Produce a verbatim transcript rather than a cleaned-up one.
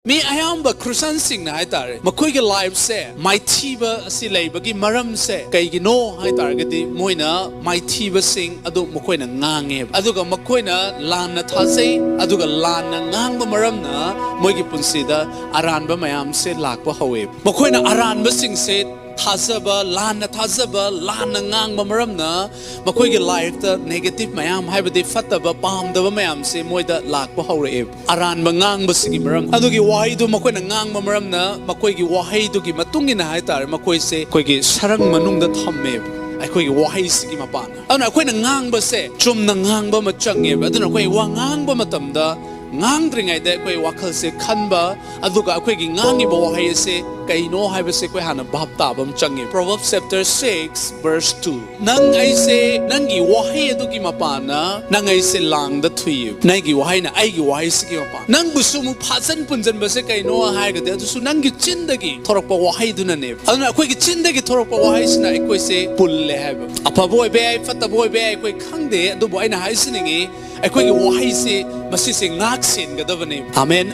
ꯃꯤ ꯑꯌꯥꯝꯕ ꯈ꯭ꯔꯤꯁꯇꯟꯁꯤꯡꯅ ꯍꯥꯏꯇꯥꯔꯦ, ꯃꯈꯣꯏꯒꯤ ꯂꯥꯏꯐꯁꯦ ꯃꯥꯏꯊꯤꯕ ꯑꯁꯤ ꯂꯩꯕꯒꯤ ꯃꯔꯝꯁꯦ ꯀꯩꯒꯤꯅꯣ ꯍꯥꯏꯇꯥꯔꯒꯗꯤ, ꯃꯣꯏꯅ ꯃꯥꯏꯊꯤꯕꯁꯤꯡ ꯑꯗꯨ ꯃꯈꯣꯏꯅ ꯉꯥꯡꯉꯦꯕ, ꯑꯗꯨꯒ ꯃꯈꯣꯏꯅ ꯂꯥꯟꯅ ꯊꯥꯖꯩ, ꯑꯗꯨꯒ ꯂꯥꯟꯅ ꯉꯥꯡꯕ ꯃꯔꯝꯅ ꯃꯣꯏꯒꯤ ꯄꯨꯟꯁꯤꯗ ꯑꯔꯥꯟꯕ ꯃꯌꯥꯝꯁꯦ ꯂꯥꯛꯄ ꯍꯧꯋꯦꯕ꯫ ꯃꯈꯣꯏꯅ ꯑꯔꯥꯟꯕꯁꯤꯡꯁꯦ ꯊꯥꯖꯕ, ꯂꯥꯟꯅ ꯊꯥꯖꯕ, ꯂꯥꯟꯅ ꯉꯥꯡꯕ ꯃꯔꯝꯅ ꯃꯈꯣꯏꯒꯤ ꯂꯥꯏꯐꯇ ꯅꯦꯒꯦꯇꯤꯚ ꯃꯌꯥꯝ, ꯍꯥꯏꯕꯗꯤ ꯐꯠꯇꯕ, ꯄꯥꯝꯗꯕ ꯃꯌꯥꯝꯁꯦ ꯃꯣꯏꯗ ꯂꯥꯛꯄ ꯍꯧꯔꯛꯑꯦꯕ꯫ ꯑꯔꯥꯟꯕ ꯉꯥꯡꯕꯁꯤꯒꯤ ꯃꯔꯝ, ꯑꯗꯨꯒꯤ ꯋꯥꯍꯩꯗꯨ ꯃꯈꯣꯏꯅ ꯉꯥꯡꯕ ꯃꯔꯝꯅ, ꯃꯈꯣꯏꯒꯤ ꯋꯥꯍꯩꯗꯨꯒꯤ ꯃꯇꯨꯡ ꯏꯟꯅ ꯍꯥꯏꯇꯥꯔꯦ, ꯃꯈꯣꯏꯁꯦ ꯑꯩꯈꯣꯏꯒꯤ ꯁꯔꯪ ꯃꯅꯨꯡꯗ ꯊꯝꯃꯦꯕ, ꯑꯩꯈꯣꯏꯒꯤ ꯋꯥꯍꯩꯁꯤꯒꯤ ꯃꯄꯥꯟꯅ꯫ ꯑꯗꯨꯅ ꯑꯩꯈꯣꯏꯅ ꯉꯥꯡꯕꯁꯦ ꯆꯨꯝꯅ ꯉꯥꯡꯕ ꯑꯃ ꯆꯪꯉꯦꯕ꯫ ꯑꯗꯨꯅ ꯑꯩꯈꯣꯏ ꯋꯥ ꯉꯥꯡꯕ ꯃꯇꯝꯗ, ꯉꯥꯡꯗ꯭ꯔꯤꯉꯩꯗ ꯑꯩꯈꯣꯏ ꯋꯥꯈꯜꯁꯦ ꯈꯟꯕ, ꯑꯗꯨꯒ ꯑꯩꯈꯣꯏꯒꯤ ꯉꯥꯡꯉꯤꯕ ꯋꯥꯍꯩ ꯑꯁꯦ ꯀꯩꯅꯣ ꯍꯥꯏꯕꯁꯦ ꯑꯩꯈꯣꯏ ꯍꯥꯟꯅ ꯚꯥꯞ ꯇꯥꯕ ꯑꯃ ꯆꯪꯉꯦ꯫ Proverbs chapter six verse two, "ꯅꯪ ꯑꯩꯁꯦ, ꯅꯪꯒꯤ ꯋꯥꯍꯩ ꯑꯗꯨꯒꯤ ꯃꯄꯥꯟꯅ ꯅꯪ ꯑꯩꯁꯦ ꯂꯥꯡꯗ ꯊꯨꯏꯌꯦ, ꯅꯪꯒꯤ ꯋꯥꯍꯩꯅ ꯑꯩꯒꯤ ꯋꯥꯍꯩꯁꯤꯒꯤ ꯃꯄꯥꯟ, ꯅꯪꯕꯨꯁꯨ ꯑꯃꯨꯛ ꯐꯥꯖꯟ ꯄꯨꯟꯖꯟꯕꯁꯦ ꯀꯩꯅꯣ ꯍꯥꯏꯔꯒꯗꯤ, ꯑꯗꯨꯁꯨ ꯅꯪꯒꯤ ꯆꯤꯟꯗꯒꯤ ꯊꯣꯔꯛꯄ ꯋꯥꯍꯩꯗꯨꯅꯅꯦꯕ꯫ ꯑꯗꯨꯅ ꯑꯩꯈꯣꯏꯒꯤ ꯆꯤꯟꯗꯒꯤ ꯊꯣꯔꯛꯄ ꯋꯥꯍꯩꯁꯤꯅ ꯑꯩꯈꯣꯏꯁꯦ ꯄꯨꯜꯂꯦ ꯍꯥꯏꯕ꯫ ꯑꯐꯕ ꯑꯣꯏꯕ ꯌꯥꯏ, ꯐꯠꯇꯕ ꯑꯣꯏꯕ ꯌꯥꯏ, ꯑꯩꯈꯣꯏ ꯈꯪꯗꯦ, ꯑꯗꯨꯕꯨ ꯑꯩꯅ ꯍꯥꯏꯖꯅꯤꯡꯉꯤ, ꯑꯩꯈꯣꯏꯒꯤ ꯋꯥꯍꯩꯁꯤ, ꯃꯁꯤꯁꯦ ꯉꯥꯛ ꯁꯦꯟꯒꯗꯕꯅꯤ꯫ ꯑꯥꯃꯦꯟ꯫